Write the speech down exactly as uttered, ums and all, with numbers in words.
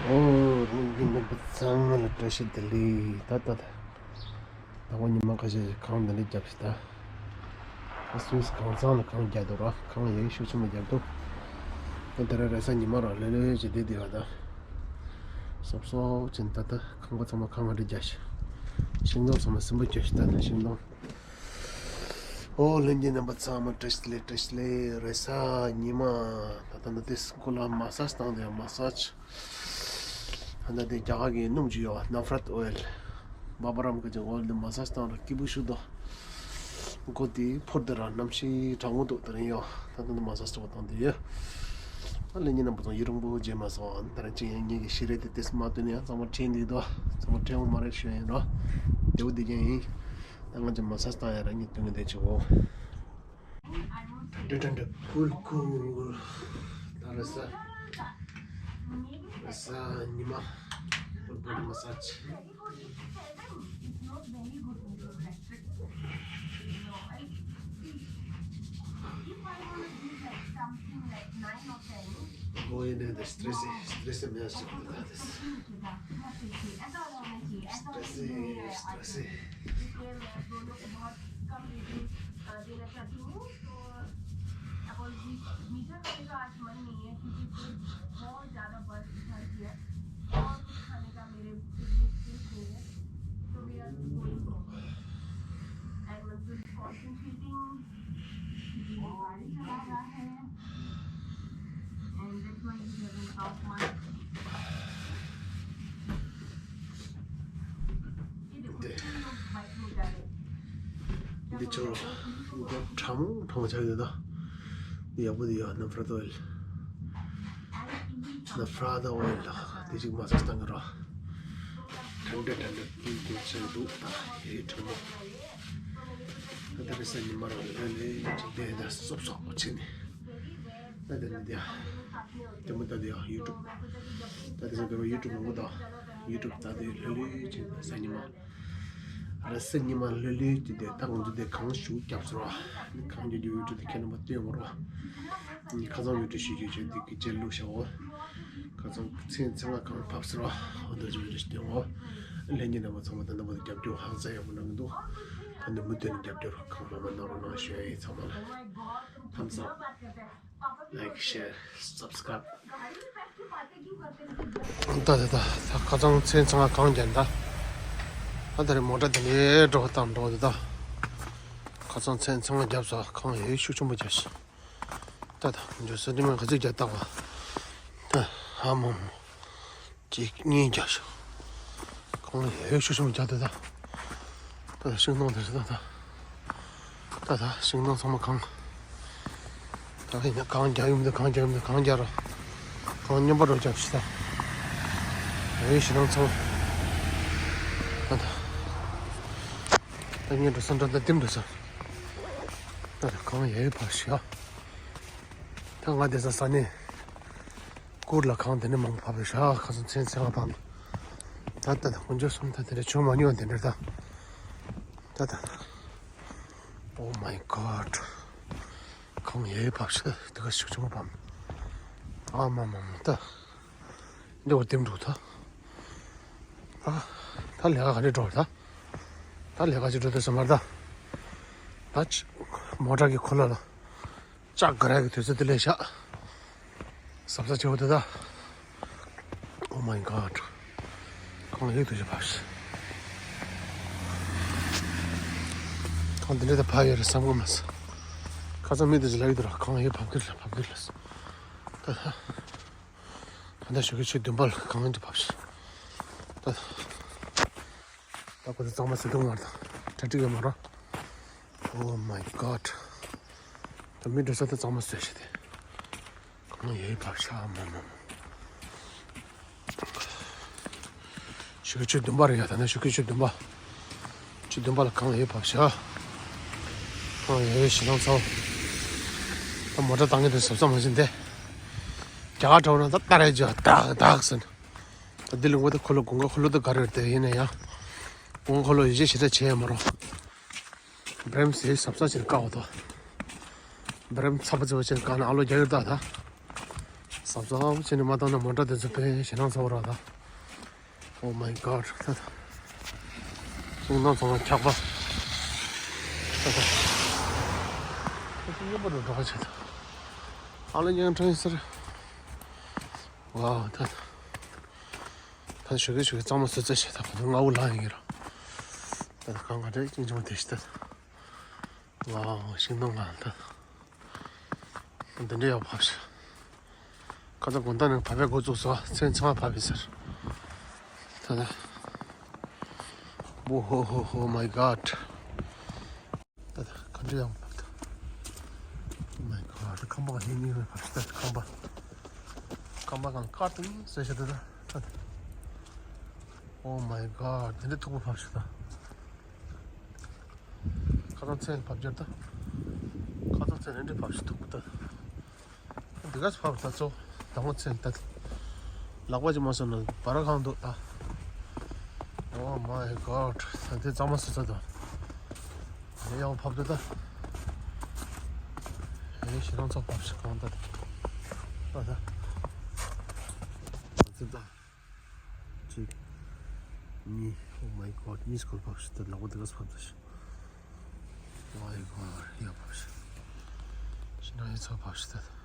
ཨོ། ལྷན་རྒྱས་རྣམ་པ་ཚང་མ་ལ་བཀྲ་ཤིས་བདེ་ལེགས། ད་ད་ད། ད་ཁོ་ཉི་མ་ཁ་ཤས་གངས་འདི་འདྲ་བརྒྱབ་ཤག་ད། ད་སུད་སི་གངས་ཚང་ལ་གངས་རྒྱག་འདུག་ར། གངས་ཡག་ཤུགས་ཆེན་པོ་རྒྱག་འདུག་ད་དེ་ར་རེས་གཟའ་ཉི་མ་ར་ལྷོད་ལྷོད་བྱས་བསྡད་བསྡད་པ་ད། སོབ་སོབ་བྱས་ནས་ད་ད་ཁང་པ་ཚང་མ་གངས་འདྲ་རྒྱག་ཤག་ཤིང་སྡོང་ཚང་མ་སིམ་པོ་གྱུར་ཤག་ད་ད་ཤིང་སྡོང་། ཨོ་ལྷན་རྒྱས་རྣམ་པ་ཚང་མ་བཀྲ་ཤིས་བདེ་ལེགས། བཀྲ་ཤིས་བདེ་ལེགས། རེས་གཟའ་ཉི་མ། ད་ལྟ་འདི་དེ་སྐོར་ལ་མ་སཱཇ་བཏང་དེ་ཡང་མ་སཱཇ། ད་ལྟ་དེ་རྒྱ་གར་གྱི་སྣུམ་ཅིག་ཡོད་པ། ནབ་ར་ཏི་ཨོ་ཡེལ། བྷ་བྷ་རམ་གྱི་ཨོ་ཡེལ་འདི་མ་སཱཇ་བཏང་ར་སྐྱིད་པོ་ཞིག་འདུག་མགོ་དེ་ཕོར་དེ་ར་གནམ་གཤིས་གྲང་མོ་འདུག་དེ་རིང་ཡོད། ད་ལྟ་འདི་མ་སཱཇ་ཐོག་བཏང་དེ་ཡོད། ཨ་ལྷན་རྒྱས་རྣམ་པ་ཚོ་ཡུན་རིང་པོ་མཇལ་མ་སོང་། ད་རིང་ཅིག་ཡང་ངེད་ཀྱི་ཞི་རེ་དེ་དེ་མ་བཏོན་ཡང་ཚང་མ་དྲན་འདུག་ཚང་མ་དྲན་འོང་མ་རེད་ཞུ་ཡིན་རོ། བདེ་པོ་བསྡད་ཀྱང་ཡིན། ད་ང་ཚོ་མ་སཱཇ་བཏང་ཡ་ར་ངས་སྟོན་གྱི་བསྡད་ཆོག་འོ། འདྲ་འདྲ་འདྲ། ཀུལ་ཀུལ། ད་རེས་གཟའ། རེས་གཟའ་ཉི་མ། ཀུལ་ཀུལ་མ་སཱཇ། མགོ་ཡིན་ནའི་དེ་སི་ཊེ་རེ་སི་སི་ཊེ་རེ་སི་མེད་ཞིག་ད་དེ། སི་ཊེ་རེ་སི་སི་ཊེ་རེ་སི། इसलिए मैं दोनों को बहुत कम रेटिंग देना चाहती हूँ। तो अपोलॉजी, मीटर करने का आज मन नहीं है क्योंकि फिर बहुत ज़्यादा बर्फ उठा है और कुछ खाने का मेरे फिटनेस के लिए। तो we are going home and I'm still concentrating. ये गाड़ी चला रहा है and that's why he's having a hard time. ये देखो, तुम लोग बाइक में जा रहे हो। འདི་ཚོ་གྲང་མོ་གྲང་མོ་ཆགས་ཡོད་ད། འདི་ཡག་པོ་འདི་ཡོད། ནབ་ར་ཏི་ཨོ་ཡེལ། ནབ་ར་ཏི་ཨོ་ཡེལ་ལ་དེ་ཅིག་མ་སཱཇ་བཏང་གི་རོ། ཐན་ཏྲ་ཐན་ཏྲ་ཀུལ་ཀུལ་བྱས་འདུག་ད་ཧེ་ཐོན་འདུག་ད་ད་རེས་གཟའ་ཉི་མ་རང་ལས་ལས་ཅིག་བསྡད་ད་སོབ་སོབ་བྱས་ནས། ད་དེ་ནི་དེ་དེ་མོ་ད་དེ་ཡང་ཡུ་ཊུབ། ད་དེ་ཚོ་དེ་བ་ཡུ་ཊུབ་མང་པོ་ད་ཡུ་ཊུབ་ད་དེ་ལྷོད་ལྷོད་བྱས་གཟའ་ཉི་མ། རེས་གཟའ་ཉི་མ་ལྷོད་ལྷོད་ཀྱི་དེ་ད་ང་ཚོ་དེ་གངས་ཤུགས་བརྒྱབ་སོང་ར། གངས་རྒྱག་རྒྱུ་ཡོད་དུས་དེ་ཁྱེད་རྣམ་པ་སྟོན་དགོས་ར། ཁ་སང་ཡོད་དུས་ཞུ་རྒྱུ་བྱས་འདི་གི་རྗེས་ལུགས་བྱའོ། ཁ་སང་མཚན་མཚན་ལ་གངས་བབས་སོང་ར། འོ་འདི་ཚོ་ཡོད་དུས་སྟོན་འོ། ལྷན་རྒྱས་རྣམ་པ་ཚང་མ་ད་ལྟ་བར་དུ་རྒྱབ་སྐྱོར་ཧང་སང་ཡག་པོ་གནང་གི་འདུག་ད་འདི་མུ་མཐུད་ནས་རྒྱབ་སྐྱོར་གང་མང་མང་གནང་རོགས་གནང་ཞུ་ཡ་ཡིན། ཚང་མ་ལ་thumbs up, like, share, subscribe. ད་ད་ད་ད་ཁ་སང་མཚན་ཚང་གང་ཀྱང་ད། ད་ད་རེ་མོ་ཊ་དེ་ནས་འགྲོ་བཏང་འགྲོ་དེ་ད། ཁ་སང་མཚན་ཚང་བརྒྱབ་ས་གང་ཡོད་ཤུགས་ཆེན་པོ་རྒྱབ་ཤག་ད་ད་འཇོ་ས་དེ་མ་ག་ཚོད་རྒྱབ་བཏང་བ། ད་ཧ་མ་མོ། གཅིག་གཉིས་རྒྱབ་ཤག་གང་ཡོད་ཤུགས་ཆེན་པོ་རྒྱབ་དེ་ད། ད་ད་ཤིང་སྡོང་དེ་ད་ད། ད་ད་ཤིང་སྡོང་ཚང་མ་གང་། ད་གིན་གང་རྒྱག་ཡོང་དུས་གང་རྒྱག་ཡོང་དུས་གང་རྒྱག་ར། གང་སྙོམས་པ་རུ་རྒྱབ་ཤི་ད། རེ་ཞིག་ནང་ཚང་། ད་ད། ད་ངས་འགྲོ་ས་འགྲོ་ད་དེམ་འགྲོ་ས། ད་ད་གང་ཡ་ཡི་བབས་ཤི་ཡ། ད་ང་བསྡད་ས་ས་ནས། སྐོར་ལ་གང་དེ་ནས་མང་བབས་ཤག་ཁ་སང་མཚན་མཚན་མ་བབས། ད་ད་ད་དཀོན་མཆོག་གསུམ་ད་དེ་འདྲ་བྱུང་མ་མྱོང་དེ་འདྲ་ད། ད་ད། Oh my God. གང་ཡས་བབས་ཤག་དེ་ག་ཤུགས་ཆེན་པོ་བབས། ཨ་མ་མ་མ་ད། འདི་བ་དེམ་འགྲོ་ད། ཨ། ད་ལས་ཀ་ག་རེ་འགྲོ་ད། ད་ལས་ཀ་ཅིག་འགྲོ་དུས་སུ་མར་ད། ད་ཅི། མོ་ཊ་གི་འཁོར་ལོ་ལ། ལྕགས་དཀར་ཡག་གི་དུས་ཚོད་དེ་ལས་ཤག་ཟབ་ས་ཆེ་བོ་དེ་ད། Oh my God. གང་ཡོད་དུ་ཞིག་བབས་ཤག་གང་དེ་འདྲ་ད་བབས་ཡོད་རེད་བསམ་གི་མ་སོང་། ཁ་སང་མི་དེ་ཚོ་ལབ་ཡོད་དུ་ར་གང་ཡོད་བབས་གི་རེད་ལ་བབས་གི་རེད་ལ། ད་ད། ད་ལྟ་ཞོགས་ཀས་ཆུ་བདུན་པ་ལ་གང་ཡོད་དུ་བབས་ཤག་ད་ད་ཁོ་ཚོ་གཙང་མ་བཟོས་འདུག་མར་དང་གྲ་སྒྲིག་ཡོད་མ་རེད། Oh my God. ད་མི་འགྲོ་ས་ད་གཙང་མ་བཟོས་ཤག་དེ། གང་ཡོད་བབས་ཤག་མ་མ་མ། ཞོགས་ཀས་ཆུ་བདུན་པ་རེད་ཡ། ད་ནི་ཞོགས་ཀས་ཆུ་བདུན་པ། ཆུ་བདུན་པ་ལ་གང་ཡོད་བབས་ཤག་གང་ཡོད་ཞེ་སྡང་ཚ་བོ། ད་མོ་ཊ་བཏང་གི་དེ་ཟབ་ས་མ་བྱིན་ཏེ། རྒྱ་གར་འགྲོ་ན་ད་ལྟ་རེད་ཇ་དག་དག་ཟེར། ད་འདི་ལུང་པ་ད་ཁོ་ལོ་དགུན་ཁ་ཁོ་ལོ་ད་ག་རེ་རེད་དེ་ཡིན་ན་ཡང་། དགུན་ཁ་ཁོ་ལོ་ཡིད་ཆེས་ཞེ་དྲག་བྱེད་ཡ་མ་རོགས། བྲེམ་ཟེ་ཟབ་ས་ཅན་ཀ་བ་དོ། བྲེམ་ཚ་པོ་ཚ་པོ་ཅན་ཀ་ན་ཨ་ལོ་རྒྱ་ཡུར་ད་ད། གཟབ་གཟབ་བྱས་ནས་མ་བཏང་ན་མོ་ཊ་དེ་ཚོ་དཔེ་ཞེད་སྣང་ཚ་པོ་རེད་ད། Oh my god. ད་ད། སྲུང་སྣང་ཚང་མ་འཁྱག་པ། ད་ད། ད་ད་གཡོན་པ་རུ་འགྲོ་ག་བྱེད་ད། ཨ་ལ་ཉང་ཁྲང་ཟེར། ཝའོ་ད་ད། ད་ཞུ་གི་ཞུ་གི་གཙང་མ་བཟོས་ཚར་ཤག་ད་བར་དུ་རྔ་བོ་ལངས་ཡོང་གི་རེད། ད་ད་གང་ག་འདྲ་ཅིང་ཅུང་དེ་ཤི་ད། ཝའོ་ཤིང་སྡོང་ལ་ད། འདི་འདྲ་ཡག་པོ་ཕབ་ཤག་ཁ་ཚ་དགོང་དག་ནས་བབས་པའི་འགོ་བཙུགས་སོང་། མཚན་ཚང་མ་བབས་པའི་ཟེར། ད་ད། Oh ho ho ho, my god. ད་ད་ག་འདྲ་ཡག་པོ་ཕབ་ད། Oh my god. ཁང་པ་ག་ཧི་ནི་བབས་ཤག་ད་ཁང་པ། ཁང་པ་གང་དཀར་ཏིང་ཟེར་ཤག་ད་ད། ད་ད། Oh my god. འདི་འདྲ་མཐུག་པོ་ཕབ་ཤག་ད། ཁ་སང་མཚན་བབས་རྒྱབ་ད། ཁ་སང་མཚན་ནས་འདྲ་བབས་ཤག་མཐུག་པོ་ད། འདི་ག་ཚོད་བབས་ད་ཚོ། དང་པོ་མཚན་ད། ལག་པ་ཅིག་མ་སོང་ན་བར་གང་འདུག་ད། Oh my god. ད་དེ་གཙང་མ་བཟོས་ཚར་ད། དེ་ཡག་པོ་ཕབ་ད་ད། ཨེ་ཞེད་སྣང་ཚ་པོ་ཕབ་ཤག་གང་ད་ད། ད་ད། ད་ད། གཅིག་གཉིས། Oh my god. གཉིས་སྐོར་བབས་ཤག་ད་ལག་པ་དེ་ག་ཚོད་བབས་ད་ཤག Oh my god. ཡག་བབས་ཤག་ཞེད་སྣང་ཡག་ཚ་བབས་ཤག་ད།